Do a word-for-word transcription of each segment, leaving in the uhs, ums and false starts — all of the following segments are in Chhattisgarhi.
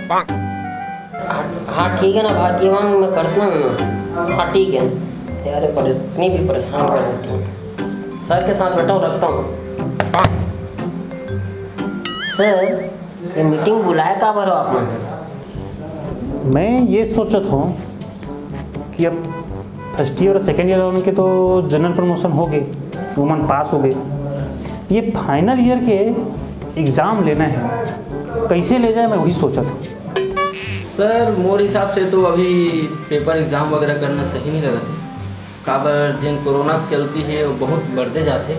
हाँ, हाँ, ठीक है ना भाग्यवान, मैं करता हूँ ना। हाँ, ठीक है। यार, ये परे-, इतनी भी परेशान कर देते हैं। सर के साथ बैठा हूँ, रखता हूँ। सर, ये मीटिंग बुलाया का बारो आप मन? मैं ये सोचत हूँ कि अब फर्स्ट ईयर और सेकंड ईयर वालों के तो जनरल प्रमोशन हो गए, वो मन पास हो गए। ये फाइनल ईयर के एग्ज़ाम लेना है, कैसे ले जाए, मैं वही सोचत हूँ। सर, मोर हिसाब से तो अभी पेपर एग्जाम वगैरह करना सही नहीं लगत है, काबर जेन कोरोना के चलती है वो बहुत बढ़ते जाते।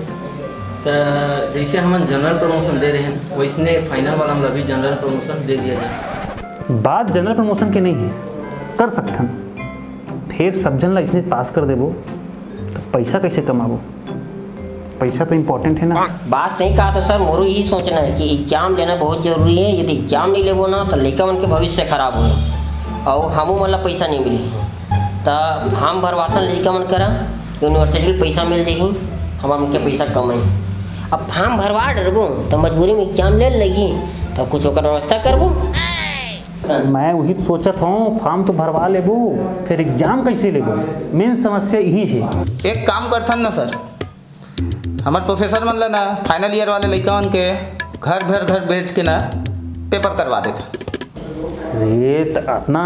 त जैसे हमन जनरल प्रमोशन दे रहे हैं, वैसने फाइनल वाला हमला भी जनरल प्रमोशन दे दिया जाए। बात जनरल प्रमोशन के नहीं है, कर सकथन। फिर सब जन ला इसने पास कर देबो, तो पैसा कैसे कमाबो? पैसा तो इंपॉर्टेंट है ना। बात सही कहा तो सर, मोरो यही सोचना है कि एग्जाम लेना बहुत जरूरी है। यदि एग्जाम नहीं लेबो ना, तो लइका मन के भविष्य खराब होही, और हमू मन ला पैसा नहीं मिली। त फॉर्म भरवाथन लइका मन करा, यूनिवर्सिटी ले पैसा मिल जाही, हमर मन के पैसा कमाई। अब फॉर्म भरवा डरबो, तो मजबूरी में एग्जाम ले लगी, तो कुछ ओकर व्यवस्था करबो। मैं वही सोचत हूँ, फॉर्म तो भरवा लेबो, फिर एग्जाम कैसे लेबो? मेन समस्या यही है। एक काम करथन ना सर, हमर प्रोफेसर मन ला ना फाइनल ईयर वाले लइका मन के घर, घर, घर भेज के ना पेपर करवा देथन। अरे, त अतना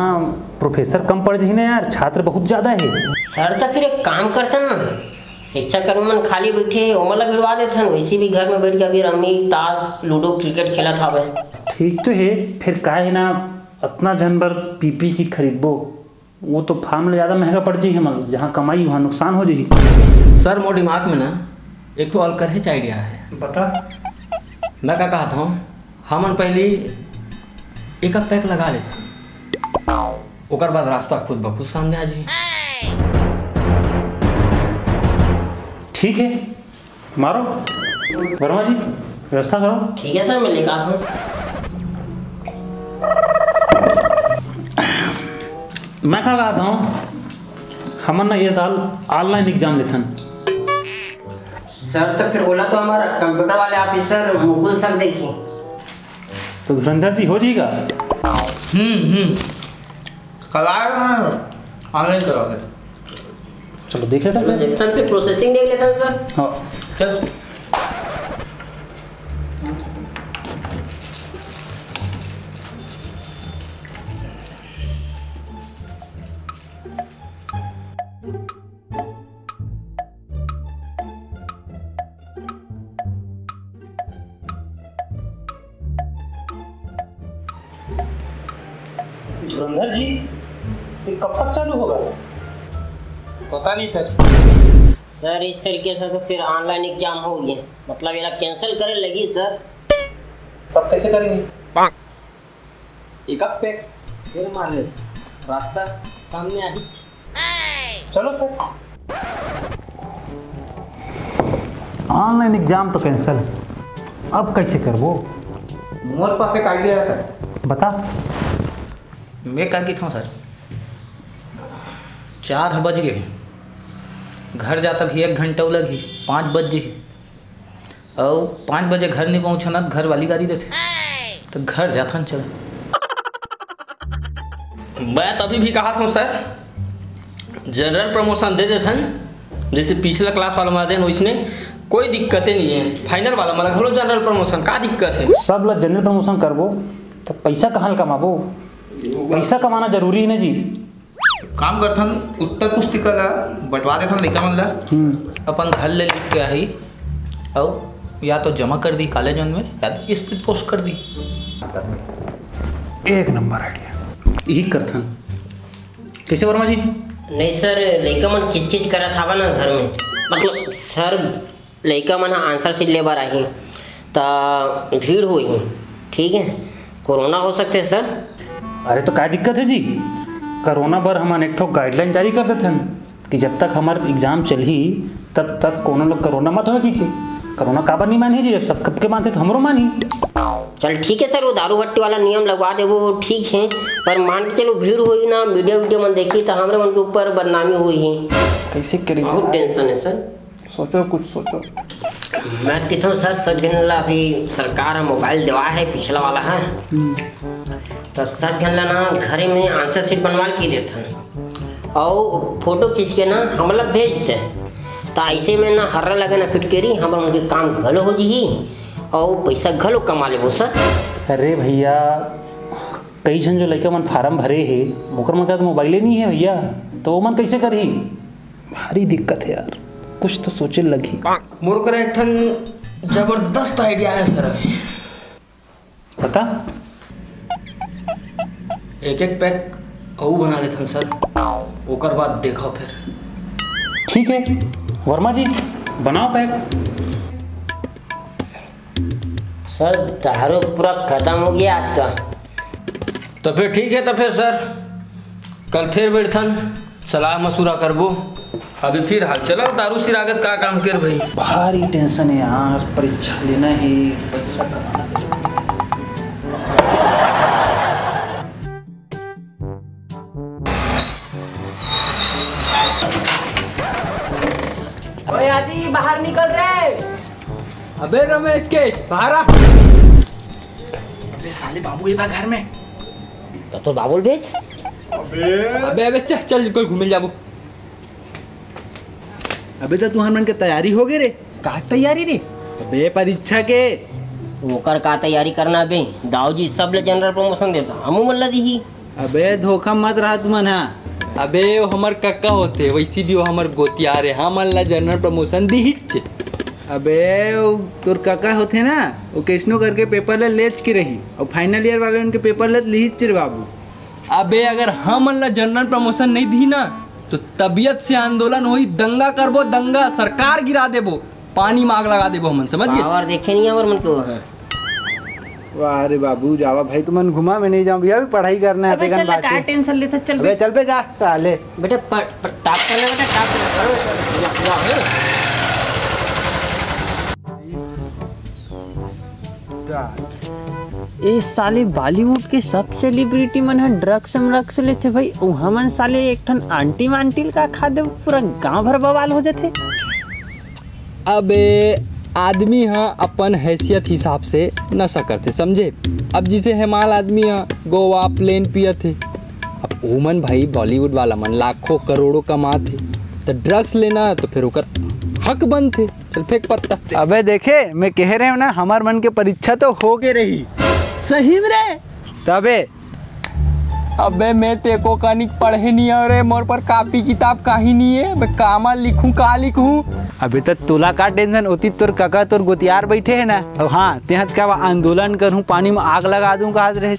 प्रोफेसर कम पड़ जाही ना यार, छात्र बहुत ज्यादा है। सर, त फिर एक काम करथन ना, शिक्षा कर्मी मन खाली बैठे हे, ओमन ला भिड़वा देथन, वैसे भी घर में बैठ के अभी रमी, ताश, लूडो, क्रिकेट खेलत हावे। ठीक तो है, फिर का है ना, अतना झन बर पीपी किट खरीदबो, वो तो फार्म ले ज्यादा महंगा पड़ जाही हमन, जहाँ कमाई वहाँ नुकसान हो जाही। सर, मोर दिमाग में ना एक ठो अलकरहेच आइडिया है। बता। मैं का कहत हूँ, हमन पहली एक पैक लगा लेथन, ओकर बाद रास्ता खुद ब खुद सामने आ जाही। ठीक है, मारो। वर्मा जी, व्यवस्था करो। ठीक है सर, मैं लेकर आता हूँ। मैं का कहत हूँ, हमन ना ये साल ऑनलाइन एग्जाम लेथन। सर, तो फिर ओला तो हमारा कंप्यूटर वाले ऑफिसर मुकुल सर देखी। तो धुरंधर जी, हो जाएगा? हम्म, हम्म। करवाए ना, ऑनलाइन करवा दे। चलो, देख लेते हैं। देखते हैं, फिर प्रोसेसिंग देख लेते हैं सर। हाँ। चल। धुरंधर जी, ये कब तक चालू होगा? पता नहीं सर। सर, इस तरीके से तो फिर ऑनलाइन एग्जाम हो गया, मतलब, ये कैंसिल करे लगी सर। तब कैसे करेंगे? एक पैक फिर मारने से रास्ता सामने आ ही। चलो फिर। ऑनलाइन एग्जाम तो कैंसिल, अब कैसे करबो? मोर पास एक आइडिया है सर। बता। मैं का कहता हूँ सर, चार बज गए हैं, घर जाता भी एक घंटा लगही, पाँच बज गए, अउ पाँच बजे घर नहीं पहुँचना, घर वाली गाली देथे, तो घर जाथन चला। मैं तभी भी कहा था सर, जनरल प्रमोशन दे देथन, जैसे पिछला क्लास वाला मन देन, वैसने कोई दिक्कते नहीं है। फाइनल वाला मन घलो जनरल प्रमोशन, का दिक्कत है? सब ला जनरल प्रमोशन करबो, तो पैसा कहाँ ले कमाबो? पैसा कमाना जरूरी है ना जी। काम करथन, उत्तर पुस्तिका ला बंटवा देथन लइका मन ला, हम्म। अपन घर ले लिख के आही, अउ या तो जमा कर दी कॉलेज मन में, या तो स्पीड पोस्ट कर दी। एक नंबर आइडिया, यही करथन। कैसे वर्मा जी? नहीं सर, लइका मन किच किच करत हावय ना घर में, मतलब सर, लइका मन ह आंसर शीट ले बर आही, त भीड़ होही, ठीक है, कोरोना हो सकथे सर। अरे, तो का दिक्कत है जी, कोरोना बर हमन एक ठो गाइडलाइन जारी कर देथन कि जब तक हमर एग्जाम चलही, तब तक कोनो लोग कोरोना मत होए कहिके। कोरोना काबर नहीं मानही जी, जब सब सबके मानथे तो हमरो मानही। चल ठीक है सर, वो दारू भट्टी वाला नियम लगवा देबो, ठीक है, पर मान के चलो भीड़ होही ना, मीडिया वीडियो मन देखही तो हमरे मन के ऊपर बदनामी होही। कैसे करेंगे? बहुत टेंशन है सर। सोचो, कुछ सोचो। मैं किथों सर, सब जन ला अभी सरकार ह मोबाइल देवा है, पिछला वाला है। हम्म। त सब झन ला ना घरे में आंसर शीट बनवा के देथन, अउ फोटो खींच के ना हमला भेज दे। त ऐसे में ना हर्रा लगे ना फिटकेरी, हमर मन के काम घलो हो जही, अउ पैसा घलो कमा लेबो सर। अरे भैया, कई झन जो लइका मन फार्म भरे हे, ओकर मन करा तो मोबाइले नहीं है भैया, तो ओमन कैसे करही? भारी दिक्कत है यार, कुछ तो सोचे लगही। मोर करा एक ठन जबरदस्त आइडिया है सर। अभी बता। एक एक पैक अउ बना लेथन सर, ओकर बाद देखो फिर। ठीक है वर्मा जी, बनाओ पैक। सर, दारू पूरा खत्म हो गया आज का। तो फिर ठीक है, तो फिर सर, कल फिर बैठथन, सलाह मशुरा करबो। अभी फिर हाल चला, दारू सिरागत का काम कर भाई। भारी टेंशन है यार, परीक्षा लेना है, पैसा कमाना है। ओए आदि, बाहर निकल रे। अबे रमेश के, बाहर आ। अबे साले बाबू, ये बा घर में। तो तोर बाबू ल भेज। अबे, अबे, चल, चल, कोई घूमे जाबो। अबे, तो तुहर मन के तैयारी हो गए रे? का तैयारी रे? अबे, परीक्षा के। ओकर का तैयारी करना बे? दाऊ जी सब ले जनरल प्रमोशन देता, हमू मन ला दिही। अबे, धोखा मत रहा तुमन हा। अबे, वो हमर कक्का होथे, वैसी भी वो हमर गोतियार है, हमन ला जनरल प्रमोशन दिहिच। अबे, वो तोर कक्का होथे ना, वो कैसनो करके पेपर ला लेच के रही, और फाइनल ईयर वाले उनके पेपर ला लिहिच रे बाबू। अबे, अगर हमन ला जनरल प्रमोशन नहीं दिही ना, तो तबीयत से आंदोलन होई, दंगा करबो, दंगा, सरकार गिरा देबो, पानी में आग लगा देबो हमन, समझ गए? पावर देखे नहीं हमर मन के वो, हाँ। वाह रे बाबू, जावा भाई, तुमन घुमा, मैं नहीं जाऊँ भैया, अभी पढ़ाई करना है, अबे तेरे चल, का बात है। Tension लेते, चल अबे बे। चल बे, जा साले। बेटा, प-, प-, top करना बेटा, top करना। ए साले, बॉलीवुड के सब सेलिब्रिटी मन ह ड्रग्स म्रग्स लेथे भाई, अउ हमन साले एक ठन आंटी वांटी ल का खा देबो, पूरा गांव भर बवाल हो जाथे। अबे आदमी ह अपन हैसियत हिसाब से नशा करथे, समझे? अब जैसे हेमाल आदमी ह गोवा प्लेन पियत हे, अब ओमन भाई बॉलीवुड वाला मन लाखों करोड़ों कमात हे, त ड्रग्स लेना त फिर ओकर हक बनथे। चल फेंक पत्ता। अबे देखे, मैं कह रहे हूँ ना, हमर मन के परीक्षा तो हो के रही। सही में रे? तबे। अबे मैं तेको कनिक पढ़े नहीं हूँ रे, मोर पर कापी किताब काही नहीं है। अबे कामा लिखूं, का लिखूं? अबे त तोला का टेंशन होती, तोर काका तोर गोतियार बैठे है ना। अब हाँ, तेहत का आंदोलन करूँ, पानी में आग लगा दूं, कहा रहे।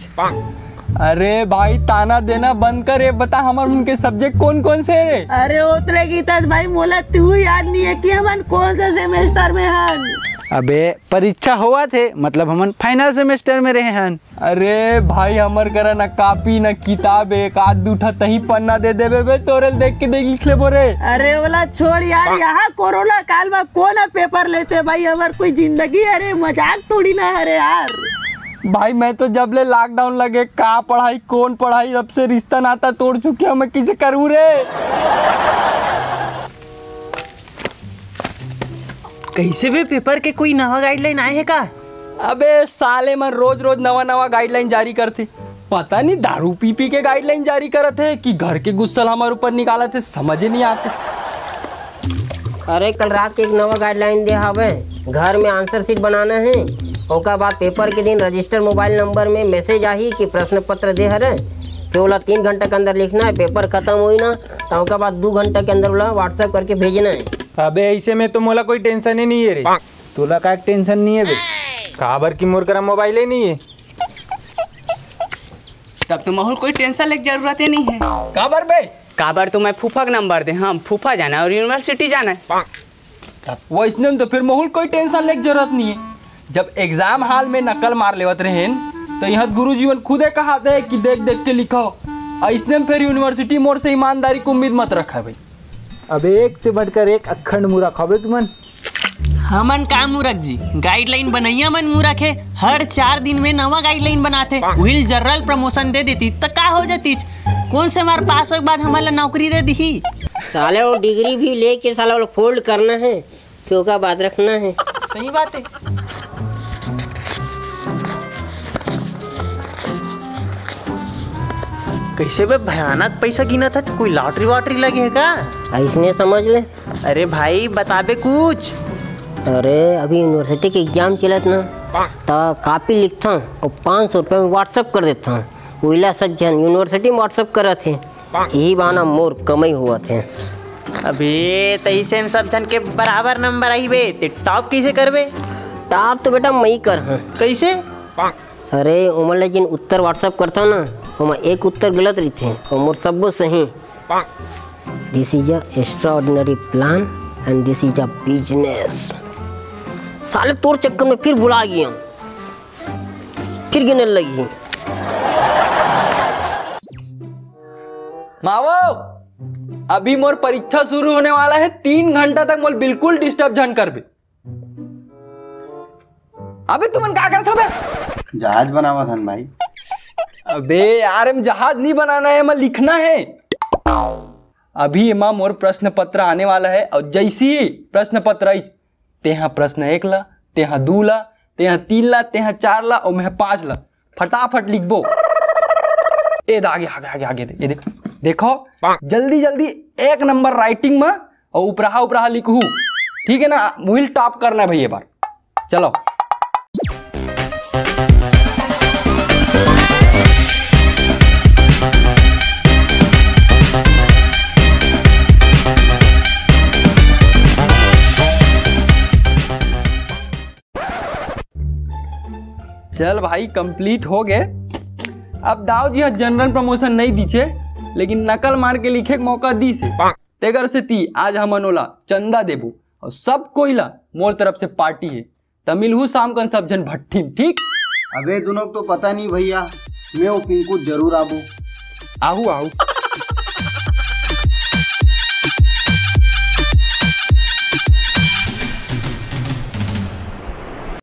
अरे भाई, ताना देना बंद कर। ये बता, हमर मन के सब्जेक्ट कौन कौन से है रे? अरे ओतरे गीता भाई, मोला तू याद नहीं है कि हमन कौन से सेमेस्टर में हन। अबे परीक्षा होवत हे, मतलब हमन फाइनल सेमेस्टर में रहे हन। अरे भाई, हमर करा न कापी न किताब, एक आध दू ठा तही पन्ना दे देबे बे, तोरे ल देख के देख लिख लेबो रे। अरे ओला छोड़ यार, यहाँ कोरोना काल में कौन ह पेपर लेथे भाई, हमर कोई जिंदगी, अरे मजाक थोड़ी ना है रे यार। भाई, मैं तो जब ले लॉकडाउन लगे, का पढ़ाई, कौन पढ़ाई, तब से रिश्ता नाता तोड़ चुके हूँ, मैं किसे करूँ रे? कैसे बे, पेपर के कोई नवा गाइडलाइन आए हे का? अबे साले मन रोज रोज नवा नवा गाइडलाइन जारी करथे। पता नहीं दारू पी पी के गाइडलाइन जारी करत हे कि घर के गुस्सा ल हमर ऊपर निकालत हे, समझ नहीं आते। अरे, कल रात के एक नवा गाइडलाइन दे हावय, घर में आंसर शीट बनाना हे, ओकर बाद पेपर के दिन रजिस्टर मोबाइल नंबर में मैसेज आही कि प्रश्न पत्र दे हरे, कि ओला तीन घंटा के अंदर लिखना है, पेपर खत्म होई ना, त ओकर बाद दू घंटा के अंदर ओला WhatsApp करके भेजना है। अबे, ऐसे में तो मोला कोई टेंशन ही नहीं है रे। तोला का टेंशन नहीं है बे? काबर कि मोर करा मोबाइल ही नहीं है। तब तो महूल कोई टेंशन लेके जरूरत ही नहीं है। काबर बे? काबर तो मैं फूफा के नंबर दे, हम फूफा जाना है और यूनिवर्सिटी जाना है। वैसने में तो फिर महूल कोई टेंशन लेके जरूरत नहीं है। जब एग्जाम हॉल में नकल मार लेवत रहेन, तो यहाँ गुरु जीवन खुदे कहा थे कि देख देख के लिखो। ऐसने में फिर यूनिवर्सिटी मोर से ईमानदारी की उम्मीद मत रखा भाई। अब एक से बढ़कर एक अखंड मूरख हवे तुमन। हमन का मूरख जी, गाइडलाइन बनैया मन मूरख हे। हर चार दिन में नवा गाइडलाइन बनाथे। उहिल जनरल प्रमोशन दे देती त का हो जातीच? कौन से हमार पास होए के बाद हमन ला नौकरी दे दिही? साले वो डिग्री भी लेके साला वो फोल्ड करना है, फिर ओकर बाद रखना है। सही बात है। कइसे बे, भयानक पइसा गिनत हस, कोई लॉटरी वॉटरी लगे हे का? अइसने समझ ले। अरे भाई, बताबे कुछ। अरे, अभी यूनिवर्सिटी के एग्जाम चलत ना, त कॉपी लिखथंव अउ पाँच सौ रुपया में WhatsApp कर देथंव। उइला सब झन यूनिवर्सिटी में WhatsApp करत हे, इही बहाना मोर कमई होवत हे। अबे, त इसे में सब झन के बराबर नंबर आही बे, ते टॉप कइसे करबे? टॉप तो बेटा मई करहूं। कइसे? अरे, ओमन ला जेन उत्तर WhatsApp करथंव ना, ओमा एक उत्तर गलत रहिथे अउ मोर सब्बो सही। This is a extraordinary plan and this is a business। साले, तोर चक्कर में फिर भुला गे हंव, फिर गिने लगही। मावो, अभी मोर परीक्षा शुरू होने वाला है, तीन घंटा तक मोला बिल्कुल disturb झन करबे। अबे तुमन का करत हो बे? जहाज बनावत हन भाई। अबे यार, एमा जहाज नहीं बनाना है, एमा लिखना है। अभी एमा मोर प्रश्न पत्र आने वाला है अउ जइसे ही प्रश्न पत्र आइस, तेहा प्रश्न एक ला, तेहा दू ला, तेहा तीन ला, तेहा चार ला अउ मैं पांच ला। फटाफट लिखबो। ए दा, आगे, आगे, आगे, आगे, ये देख, देखो, जल्दी, जल्दी एक नंबर writing में अउ उपराहा, उपराहा लिखहू, ठीक है ना? उही ल टॉप करना है भाई ये बार। चलो। चल भाई, complete हो गे। अब दाऊ जी ह general promotion नहीं दीछे, लेकिन नकल मार के लिखे के मौका दीसे। तेकर सेती आज हमन ओला चंदा देबो अउ सब कोई ला मोर तरफ से party है। त मिलहू शाम कन सब झन भट्ठी में, ठीक? अबे दुनों को तो पता नहीं भैया, मैं वो पिंकू जरूर आबो। आहू, आहू।